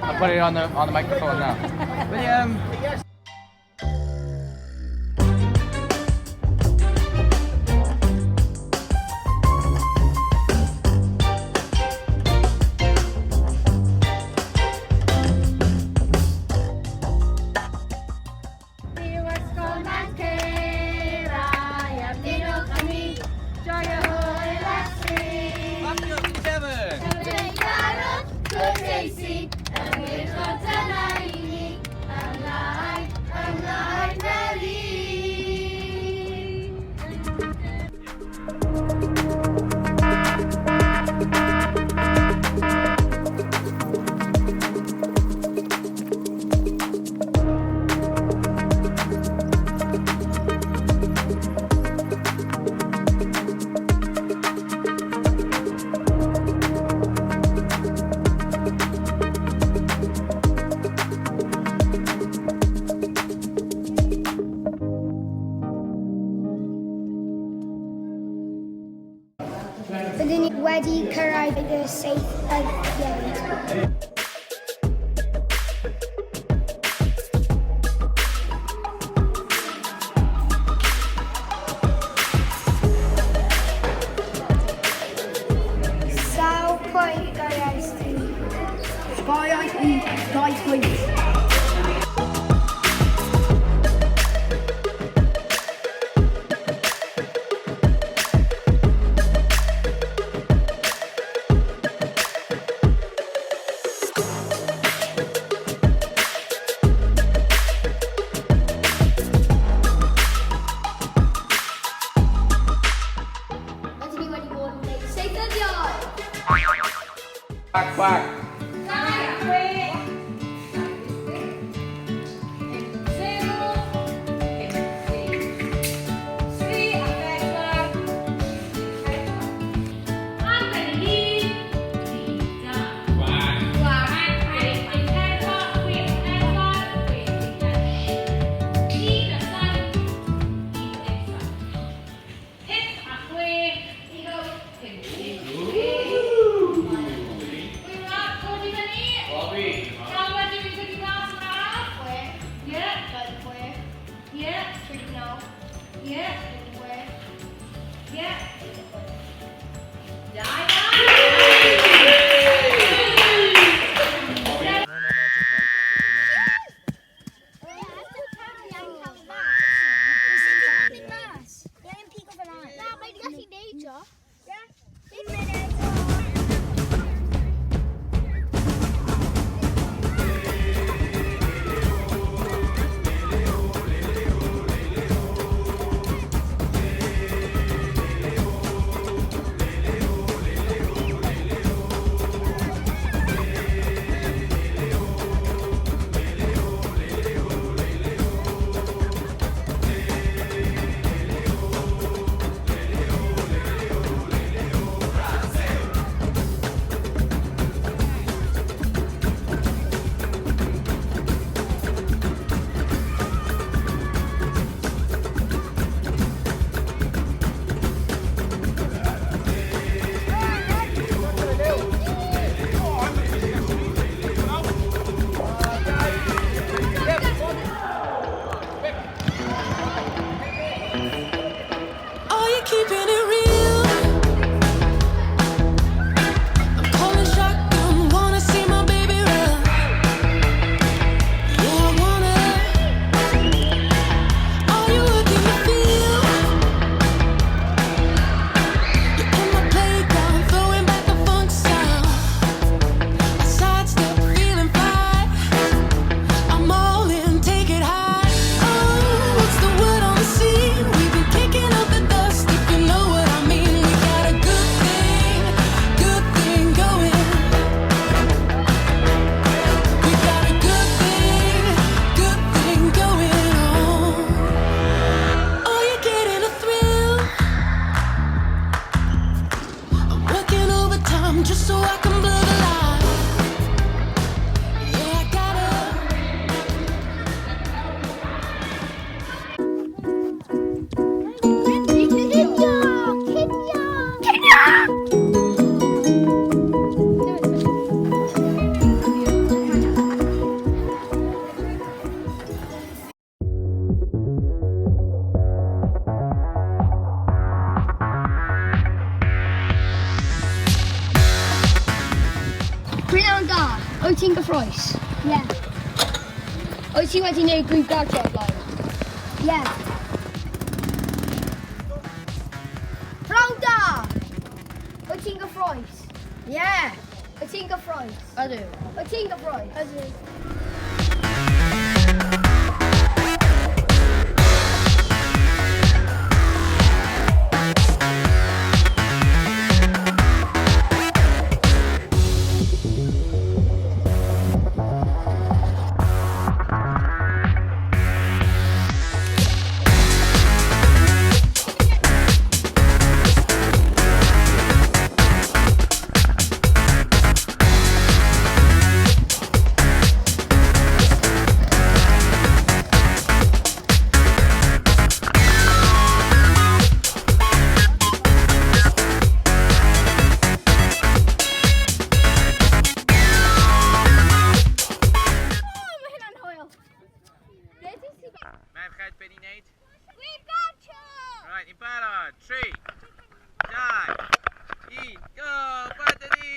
I'm putting it on the microphone now. William. Ysgol Mancera, ymunwch â ni, joio hwyl a sbri. Matthew, 7. Cyfeillgarwch, cwrteisi, ymwyrchol dyna i ni, ymlaen, ymlaen fel un. Byddwn ni wedi cyrraedd y seithfed. Sawl pwynt gyrraedd ti? Sgoriais i dau pwynt. Rydyn ni wedi bod yn gwneud seithyddiau. Quack, quack. 0, 5, 3 a 4, Ar ben ei hun, 3, 2. Quack. Quack. 1, 4, 6, 4, 6, 1 a 7, 1, 7. 5 a 6, 5. Wyla, codi fyny. Bobby. Galwad dwi'n dod i mas yn araf. Chwech, Ie, dau chwech, ie, tri deg naw, ie, chwech, ie. Da iawn! Na, mae'n gallu neud o. Un munud. Wyt ti'n gyffrous? Ie. Yeah. Wyt ti wedi gwneud grŵp gartre o'r blaen? Ie. Yeah. Prawn da! Wyt ti'n gyffrous? Ie. Yeah. Wyt ti'n gyffrous? Ydw. Wyt ti'n gyffrous? Ydw. Oh, mae hynna'n hwyl. Merched, be ni'n neud? We've got you! Right, ni'n barod. 3, 2, 1, go! Bant â ni!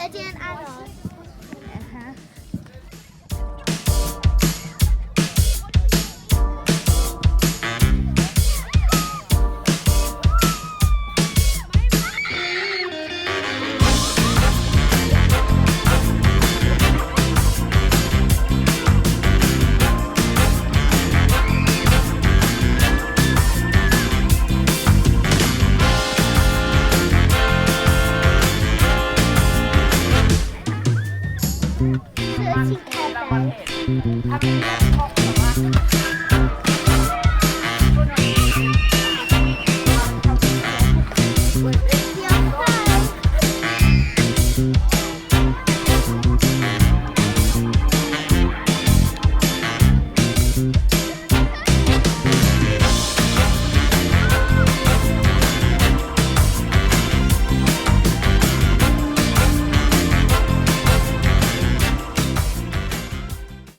Ydy yn anodd? Sut ti'n cerdded? Diolch bawb.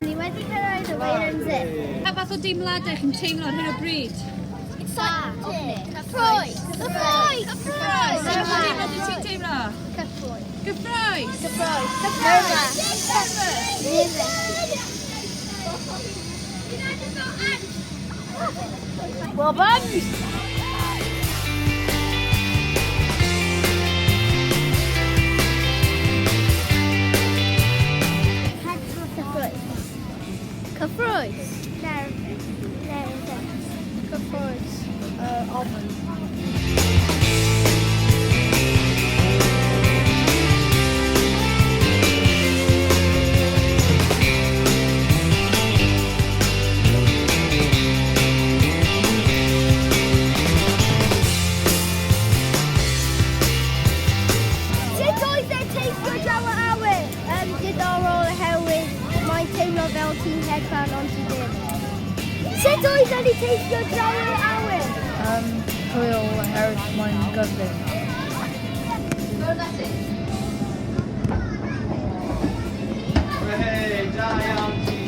Ni wedi cyrraedd y weiren zip. Pa fath o deimladau chi'n teimlo ar hyn o bryd? Excited. Cyffrous. Cyffrous. Cyffrous. Pa fath o deimladau ti'n teimlo? Cyffrous. Gyffrous! Cyffrous. Nervous. Nervous. Well, buns! Cyffrous. Cyffrous. Nervous. Nervous. Cyffrous. Ofn. Diddorol oherwydd mae'n teimlo fel ti'n hedfan ond ti ddim. Sut oedd wedi teithio draw i'r awyr? Hwyl oherwydd mae'n gyflym. Hey, da iawn ti.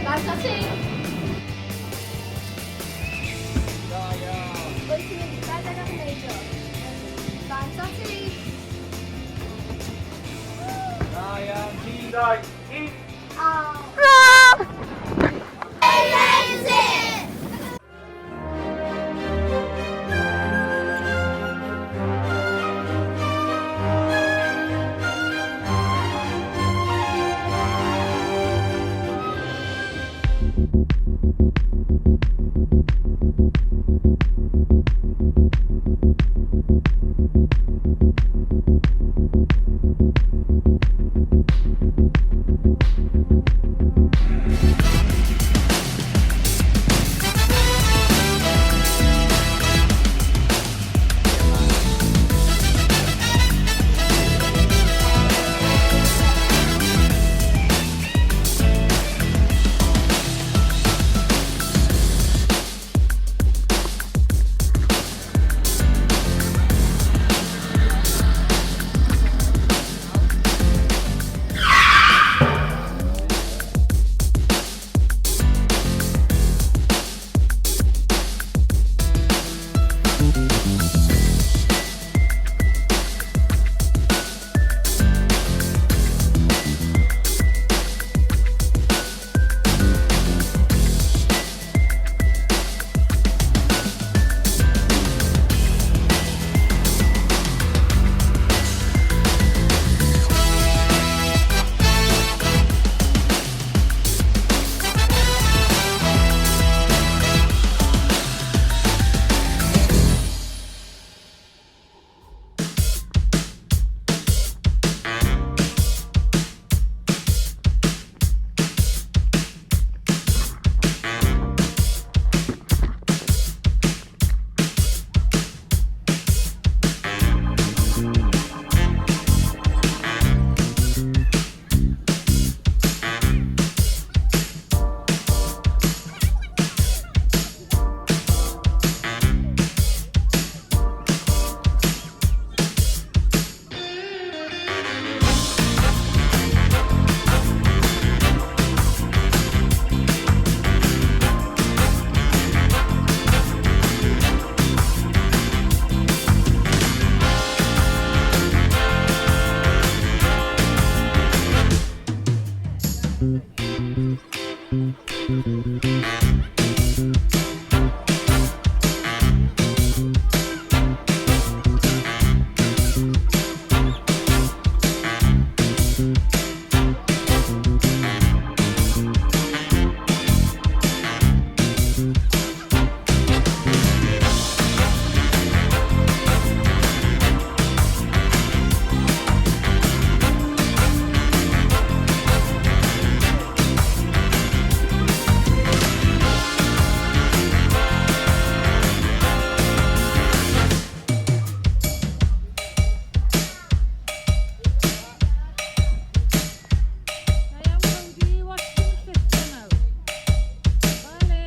Bant â ti! Da iawn. Wyt ti'n mynd i rhedeg ac neidio? Bant â ti! Da iawn ti. 2, 1. Amazing! Da iawn, Cody. Watch ti'n llithro nawr. Vale.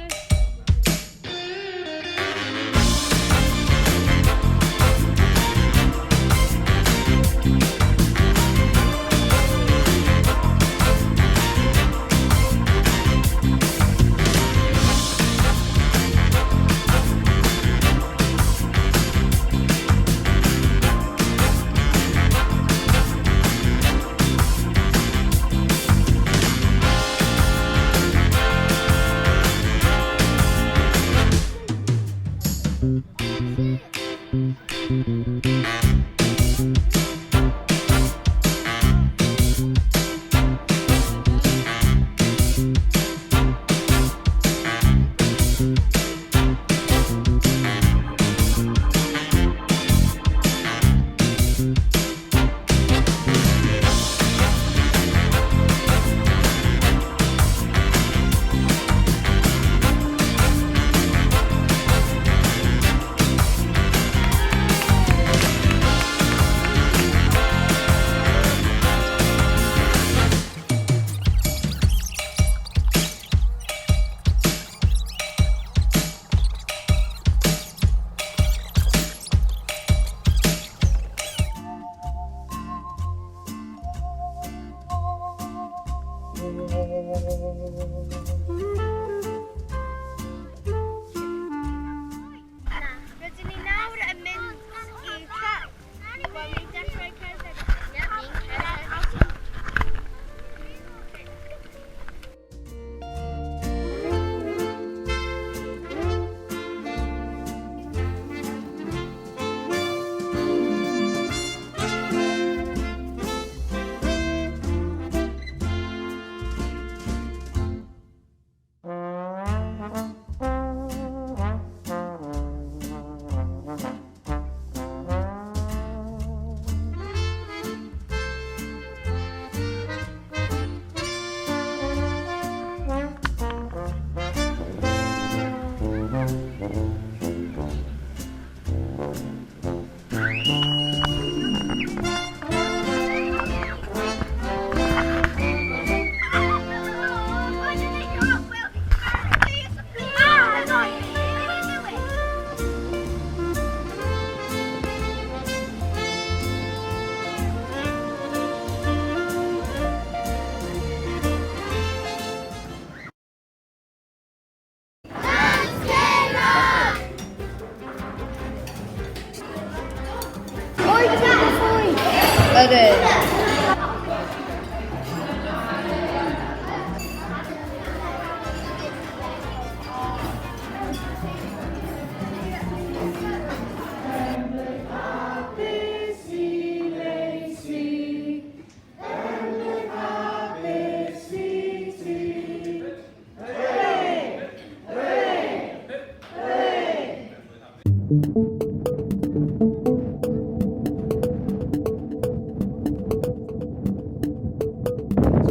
Ydyn.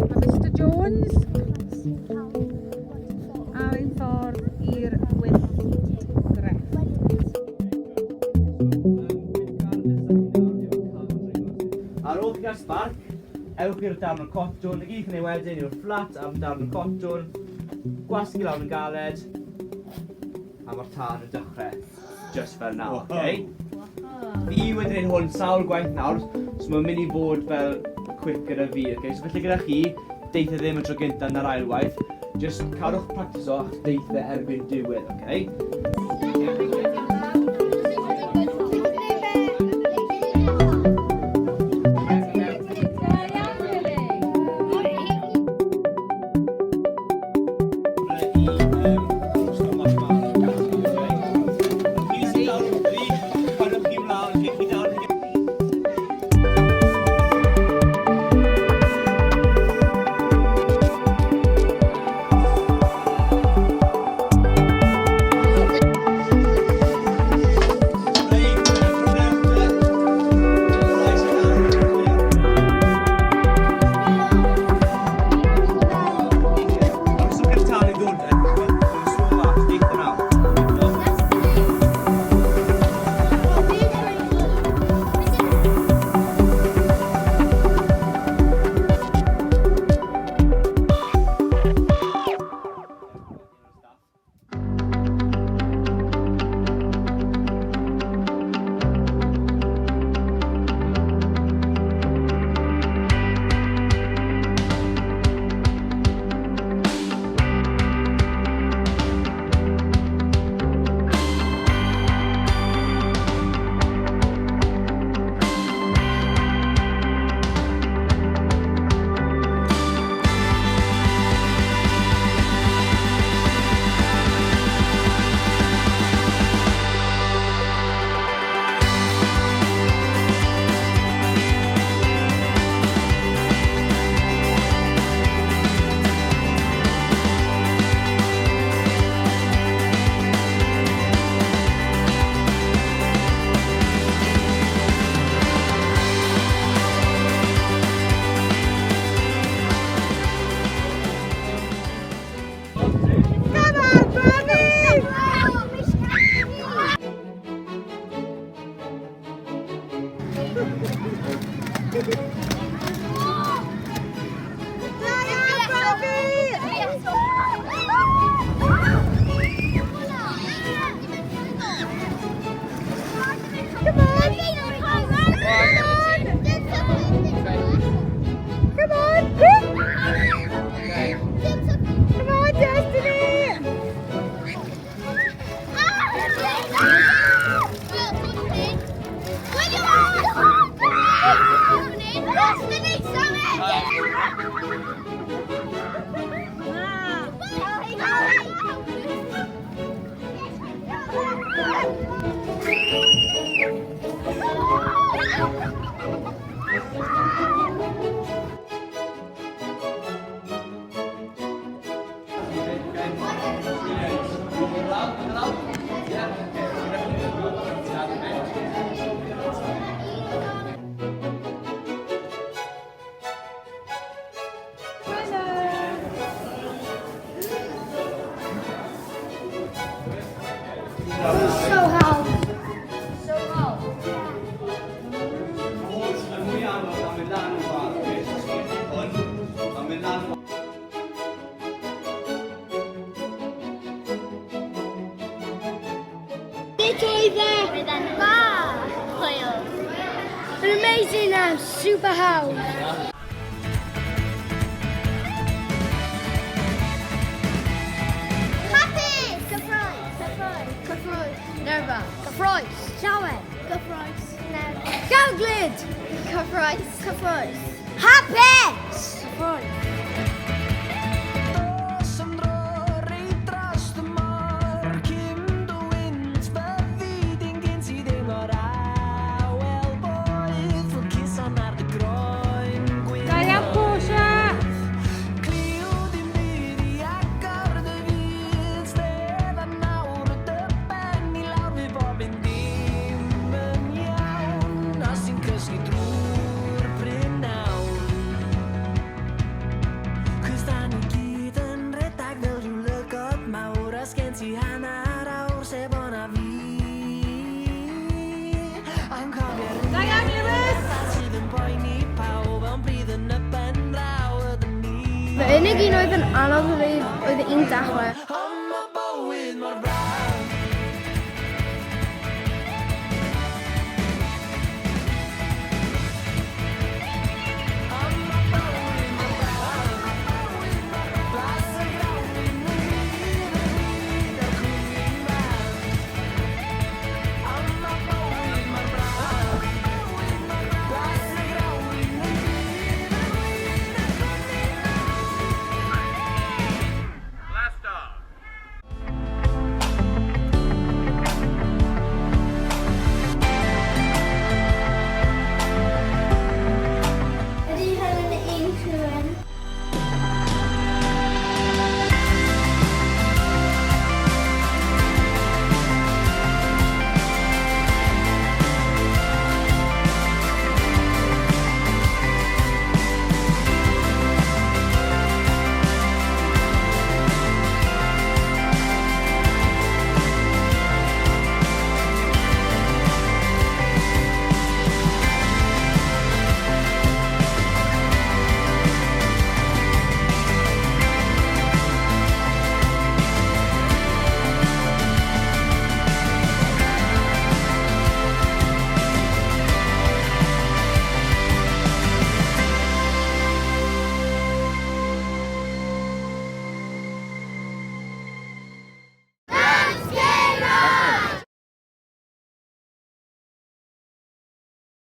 Mae Mr Jones ar ein ffordd i'r wyllt grefft. Ar ôl chi gael spark, ewch i'r darn o cotwn, y gyd chi'n ei wedyn yw'r fflat am darn o cotwn, gwasgu lawr yn galed, a mae'r tân yn dechrau, just fel na, okay? Fi wedi gwneud hwn sawl gwaith nawr, so mae'n mynd i fod fel quick gyda fi, okay? So felly gyda chi, deitha ddim y tro gyntaf na'r ail waith, just cadwch practice o achos deitha erbyn diwedd, okay? Come on, Bobby! Come on! Come on! Come on, Destiny! So hawdd. So hawdd. Sut oedd e? Dda. Hwyl. Yn amazing and super hawdd. Happy! Cyffroes. Cyffroes. Cyffroes. Nerfa. Cyffroes. Llawen. Cyffroes. Nerfa. Gawglyd! Cyffroes. Cyffroes. Hapus! Cyffroes. Dos am dro reit dros y môr Cyn dy wynt byddi di'n gynt i deimlo'r awel boeth Fel cusan ar dy groen gwyn. Da iawn, Portia! Cliw dim byd i agor dy fyd. Stedd a nawr o dy ben i lawr fydd bob un dim yn iawn. Os ti'n cysgu drwy'r prynhawn. Cos da ni gyd yn redag fel rhyw lygod mawr. A sgen ti hanner awr sef o'na fi. Anghofio'r Da iawn, Lewis! sydd yn poeni pawb ond bryd yn y pen draw ydyn ni. Fy unig un oedd yn anodd oedd oedd y un dechrau.